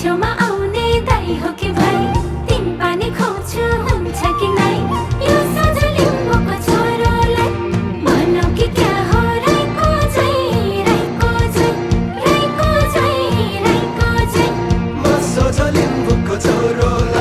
छेउमा आउने दाइ हो कि भाइ तिन पानी खुवाउँछु हुन्छ कि नाइ यो साझा लिम्बूको छोरोलाई भनौ कि क्या हो राईको झै राईको झै राईको झै राईको झै म सोझो लिम्बूको छोरोलाई